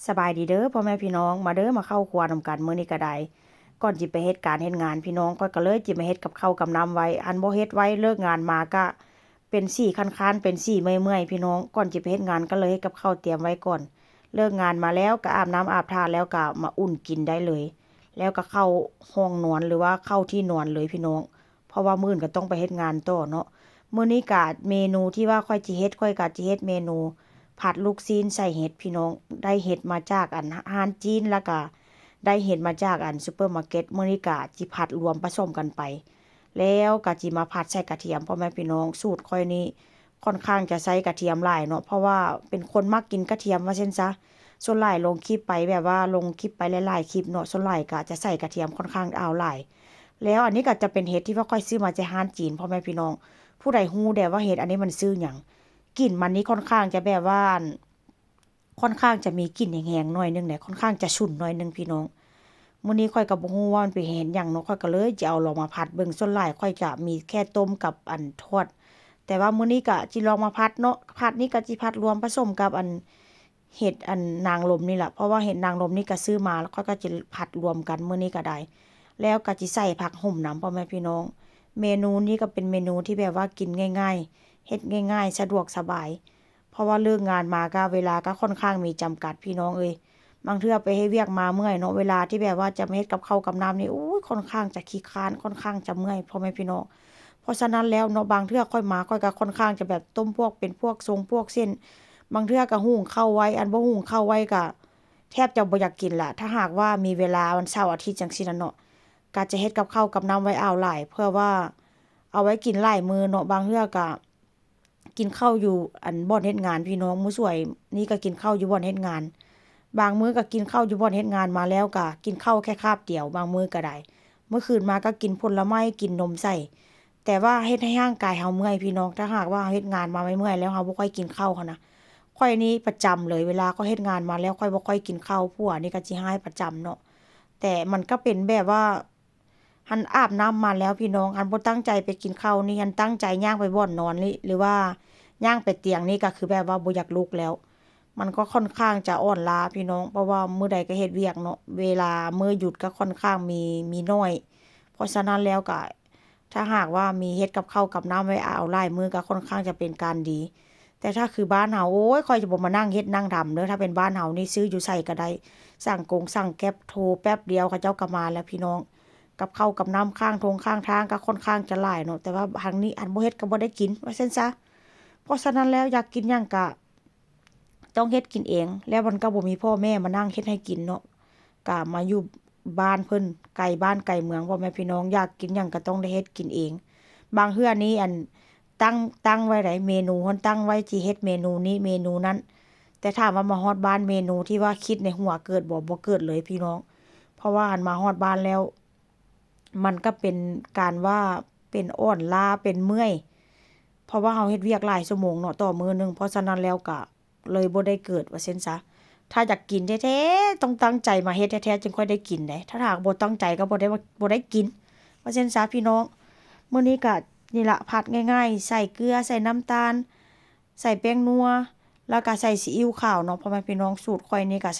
ສະບາຍດີເດີພໍ່ແມ່ພີ່ນ້ອງ ມາເດີມາເຂົ້າຄົວນຳກັນ ມື້ນີ້ກະໄດ້ ກ່ອນຊິໄປເຮັດການເຮັດງານພີ່ນ້ອງ ຂ້ອຍກະເລີຍຊິມາເຮັດກັບເຂົ້າກັບນ້ຳໄວ້ ອັນບໍ່ເຮັດໄວ້ເລີກງານມາກະເປັນສີຄ້ານໆ ເປັນສີເມື່ອຍໆ ພີ່ນ້ອງ ກ່ອນຊິໄປເຮັດງານກະເລີຍເຮັດກັບເຂົ້າຕຽມໄວ້ກ່ອນ ເລີກງານມາແລ້ວກະອາບນ້ຳອາບທ່າແລ້ວກະມາອຸ່ນກິນໄດ້ເລີຍ ແລ້ວກະເຂົ້າຫ້ອງນອນ ຫຼືວ່າເຂົ້າທີ່ນອນເລີຍພີ່ນ້ອງ ເພາະວ່າມື້ອື່ນກະຕ້ອງໄປເຮັດງານຕໍ່ເນາະ ມື້ນີ້ກະເມນູທີ່ວ່າຂ້ອຍຊິເຮັດ ຂ້ອຍກະຊິເຮັດເມນູຜັດລູກຊີ້ນໃສ່ເຫັດພີ່ນ້ອງ ໄດ້ເຫັດມາຈາກອັນ ຮ້ານຈີນ ແລ້ວກະໄດ້ເຫັດມາຈາກອັນ ຊຸບເປີມາເກັດ ມື້ນີ້ກະຊິຜັດລວມປະສົມກັນໄປ ແລ້ວກະຊິມາຜັດໃສ່ກະທຽມ ພໍ່ແມ່ພີ່ນ້ອງ ສູດຂ້ອຍນີ້ຄ່ອນຂ້າງຈະໃຊ້ກະທຽມຫຼາຍເນາະ ເພາະວ່າເປັນຄົນມັກກິນກະທຽມວ່າຊັ້ນຊະ ສ່ວນຫຼາຍລົງຄລິບໄປແບບວ່າລົງຄລິບໄປຫຼາຍໆຄລິບເນາະ ສ່ວນຫຼາຍກະຈະໃສ່ກະທຽມຄ່ອນຂ້າງເອົາຫຼາຍ ແລ້ວອັນນີ້ກະຈະເປັນເຫັດທີ່ວ່າຂ້ອຍຊື້ມາຈາກຮ້ານຈີນ ພໍ່ແມ່ພີ່ນ້ອງ ຜູ້ໃດຮູ້ແດ່ວ່າເຫັດອັນນີ້ມັນຊື່ຫຍັງ ກິ່ນມັນນີ້ຄ່ອນຂ້າງຈະແບບວ່າ ຄ່ອນຂ້າງຈະມີກິ່ນແຮງໆໜ້ອຍໜຶ່ງແຫຼະ ຄ່ອນຂ້າງຈະຊຸນໜ້ອຍໜຶ່ງພີ່ນ້ອງ ມື້ນີ້ຂ້ອຍກະບໍ່ຮູ້ວ່າມັນເປັນເຫັດຫຍັງເນາະ ຂ້ອຍກະເລີຍຈະເອົາລອງມາຜັດເບິ່ງ ສ່ວນຫຼາຍຂ້ອຍຈະມີແຄ່ຕົ້ມກັບອັນທອດ ແຕ່ວ່າມື້ນີ້ກະຊິລອງມາຜັດເນາະ ຜັດນີ້ກະຊິຜັດລວມປະສົມກັບອັນ ເຫັດອັນນາງລົມນີ້ລະ ເພາະວ່າເຫັດນາງລົມນີ້ກະຊື້ມາ ແລ້ວຂ້ອຍກະຊິຜັດລວມກັນມື້ນີ້ກະໄດ້ ແລ້ວກະຊິໃສ່ຜັກໂຫມນຳ ພໍ່ແມ່ພີ່ນ້ອງ ເມນູນີ້ກະເປັນເມນູທີ່ແບບວ່າກິນງ່າຍໆ ເຮັດງ່າຍໆ ສະດວກສະບາຍ ເພາະວ່າເລີກງານມາກະເວລາກະຄ່ອນຂ້າງມີຈຳກັດພີ່ນ້ອງເອີຍ ບາງເທື່ອໄປເຮັດວຽກມາເມື່ອຍເນາະ ເວລາທີ່ແບບວ່າຈະມາເຮັດກັບເຂົ້າກັບນ້ຳນີ້ ໂອ້ຍ ຄ່ອນຂ້າງຈະຂີ້ຄ້ານ ຄ່ອນຂ້າງຈະເມື່ອຍ ພໍ່ແມ່ພີ່ນ້ອງ ເພາະສະນັ້ນແລ້ວເນາະ ບາງເທື່ອຂ້ອຍມາ ຂ້ອຍກະຄ່ອນຂ້າງຈະແບບຕົ້ມພວກເປັນພວກຊົງພວກເສັ້ນ ບາງເທື່ອກະຫຸງເຂົ້າໄວ້ ອັນບໍ່ຫຸງເຂົ້າໄວ້ກະແທບຈະບໍ່ຢາກກິນລະ ຖ້າຫາກວ່າມີເວລາວັນເສົາອາທິດຈັ່ງຊີ້ນະເນາະ ກະຈະເຮັດກັບເຂົ້າກັບນ້ຳໄວ້ອ່າວຫຼາຍ ເພື່ອວ່າເອົາໄວ້ກິນຫຼາຍມື້ເນາະ ບາງເທື່ອກະ ກິນເຂົ້າຢູ່ອັນບ່ອນເຮັດງານພີ່ນ້ອງ ມື້ສວຍນີ້ກະກິນເຂົ້າຢູ່ບ່ອນເຮັດງານ ບາງມື້ກະກິນເຂົ້າຢູ່ບ່ອນເຮັດງານມາແລ້ວກະກິນເຂົ້າແຄ່ຄາບດຽວ ບາງມື້ກະໄດ້ ມື້ຄືນມາກະກິນຜົນລະໄມ້ ກິນນົມໃສ່ ແຕ່ວ່າເຮັດໃຫ້ຮ່າງກາຍເຮົາເມື່ອຍພີ່ນ້ອງ ຖ້າຫາກວ່າເຮົາເຮັດງານມາເມື່ອຍໆແລ້ວ ເຮົາບໍ່ຄ່ອຍກິນເຂົ້າຫັ້ນນະ ຂ້ອຍນີ້ປະຈຳເລີຍ ເວລາຂ້ອຍເຮັດງານມາແລ້ວ ຂ້ອຍບໍ່ຄ່ອຍກິນເຂົ້າ ຜົວນີ້ກະຊິຮ້າຍປະຈຳເນາະ ແຕ່ມັນກະເປັນແບບວ່າ ຫັ້ນອາບນ້ຳມາແລ້ວພີ່ນ້ອງ ຫັ້ນບໍ່ຕັ້ງໃຈໄປກິນເຂົ້ານີ້ ຫັ້ນຕັ້ງໃຈຍ່າງໄປບ່ອນນອນນີ້ ຫຼືວ່າຍ່າງໄປຕຽງນີ້ກະຄືແບບວ່າບໍ່ຢາກລຸກແລ້ວ ມັນກໍຄ່ອນຂ້າງຈະອ່ອນລ້າພີ່ນ້ອງ ເພາະວ່າມື້ໃດກະເຮັດວຽກເນາະ ເວລາມື້ຢຸດກະຄ່ອນຂ້າງມີ ມີໜ້ອຍ ເພາະສະນັ້ນແລ້ວກະ ຖ້າຫາກວ່າມີເຮັດກັບເຂົ້າກັບນ້ຳໄວ້ອາວຫຼາຍມື້ກະຄ່ອນຂ້າງຈະເປັນການດີ ແຕ່ຖ້າຄືບ້ານເຮົາ ໂອ້ຍ ຂ້ອຍຈະບໍ່ມານັ່ງເຮັດນັ່ງທຳເດີ ຖ້າເປັນບ້ານເຮົານີ້ຊື້ຢູ່ໃສກະໄດ້ ສັ່ງກົງສັ່ງແກັບ ໂທແປັບດຽວເຂົາເຈົ້າກະມາແລ້ວພີ່ນ້ອງ ກັບເຂົ້າກັບນ້ຳຂ້າງທົ່ງຂ້າງທາງກະຄ່ອນຂ້າງຈະຫຼາຍເນາະ ແຕ່ວ່າທາງນີ້ອັນບໍ່ເຮັດກະບໍ່ໄດ້ກິນວ່າຊັ້ນຊະ ເພາະສະນັ້ນແລ້ວຢາກກິນຫຍັງກະຕ້ອງເຮັດກິນເອງ ແລ້ວມັນກະບໍ່ມີພໍ່ແມ່ມານັ່ງເຮັດໃຫ້ກິນເນາະ ກະມາຢູ່ບ້ານເພິ່ນ ໄກບ້ານໄກເມືອງ ພໍ່ແມ່ພີ່ນ້ອງ ຢາກກິນຫຍັງກະຕ້ອງໄດ້ເຮັດກິນເອງ ບາງເທື່ອນີ້ອັນ ຕັ້ງ ຕັ້ງໄວ້ໃດ ເມນູຫັ້ນຕັ້ງໄວ້ຊິເຮັດເມນູນີ້ເມນູນັ້ນ ແຕ່ຖາມວ່າມາຮອດບ້ານເມນູທີ່ວ່າຄິດໃນຫົວເກີດບໍ່ ບໍ່ເກີດເລີຍພີ່ນ້ອງ ເພາະວ່າອັນມາຮອດບ້ານແລ້ວ ມັນກະເປັນການວ່າເປັນອ່ອນລ້າ ເປັນເມື່ອຍ ເພາະວ່າເຮົາເຮັດວຽກຫຼາຍຊົ່ວໂມງເນາະຕໍ່ມື້ໜຶ່ງ ເພາະສະນັ້ນແລ້ວກະເລີຍບໍ່ໄດ້ເກີດວ່າຊັ້ນຊະ ຖ້າຢາກກິນແທ້ໆ ຕ້ອງຕັ້ງໃຈມາເຮັດແທ້ໆ ຈຶ່ງຄ່ອຍໄດ້ກິນເດ້ ຖ້າຫາກບໍ່ຕັ້ງໃຈກະບໍ່ໄດ້ ບໍ່ໄດ້ກິນວ່າຊັ້ນຊະພີ່ນ້ອງ ມື້ນີ້ກະນີ້ລະ ຜັດງ່າຍໆ ໃສ່ເກືອ ໃສ່ນ້ຳຕານ ໃສ່ແປ້ງນົວ ແລ້ວກະໃສ່ຊີອິ້ວຂາວເນາະ ພໍ່ແມ່ພີ່ນ້ອງ ສູດຂ້ອຍນີ້ກະ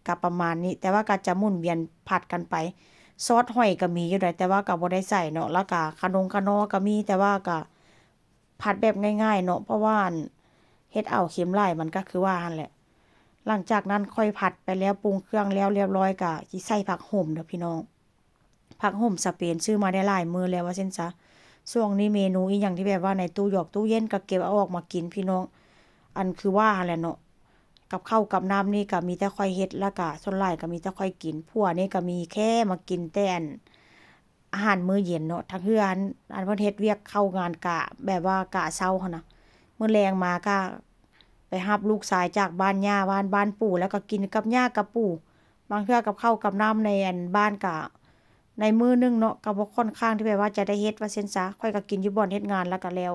ກະປະມານນີ້ ແຕ່ວ່າກະຈະໝູນວຽນຜັດກັນໄປ ຊອດຫອຍກະມີຢູ່ໃດ ແຕ່ວ່າກະບໍ່ໄດ້ໃສ່ເນາະ ແລ້ວກະຂະນົງຂະນໍກະມີ ແຕ່ວ່າກະຜັດແບບງ່າຍໆເນາະ ເພາະວ່າອັນ ເຮັດເອົາເຄັມຫຼາຍ ມັນກະຄືວ່າຫັ້ນແຫຼະ ຫຼັງຈາກນັ້ນຂ້ອຍຜັດໄປແລ້ວ ປຸງເຄື່ອງແລ້ວລຽບລ້ອຍ ກະຊິໃສ່ຜັກໂຫມເດີພີ່ນ້ອງ. ຜັກໂຫມສະເປນ ຊື້ມາໄດ້ຫຼາຍມື້ແລ້ວວ່າຊັ້ນຊະ ຊ່ວງນີ້ເມນູອີ່ຫຍັງທີ່ແບບວ່າໃນຕູ້ຢອກຕູ້ເຢັນກະເກັບເອົາອອກມາກິນພີ່ນ້ອງ ອັນຄືວ່າຫັ້ນແຫຼະເນາະ ກັບເຂົ້າກັບນ້ຳນີ້ກະມີແຕ່ຂ້ອຍເຮັດ ແລ້ວກະສ່ວນຫຼາຍກະມີແຕ່ຂ້ອຍກິນ ຜົວນີ້ກະມີແຄ່ມາກິນແຕ່ອັນ ອາຫານມື້ເຢັນເນາະ ທາງເຮືອນ ອັນເພິ່ນເຮັດວຽກເຂົ້າງານກະແບບວ່າກະເຊົ້າຫັ້ນນະ ມື້ແລງມາກະໄປຮັບລູກຊາຍຈາກບ້ານຍ່າ ບ້ານ ບ້ານປູ່ ແລ້ວກະກິນກັບຍ່າກັບປູ່ ບາງເທື່ອກັບເຂົ້າກັບນ້ຳໃນອັນບ້ານກະ ໃນມື້ໜຶ່ງເນາະ ກະບໍ່ຄ່ອນຂ້າງທີ່ແບບວ່າຈະໄດ້ເຮັດວ່າຊັ້ນຊະ ຂ້ອຍກະກິນຢູ່ບ່ອນເຮັດງານແລ້ວກະແລ້ວ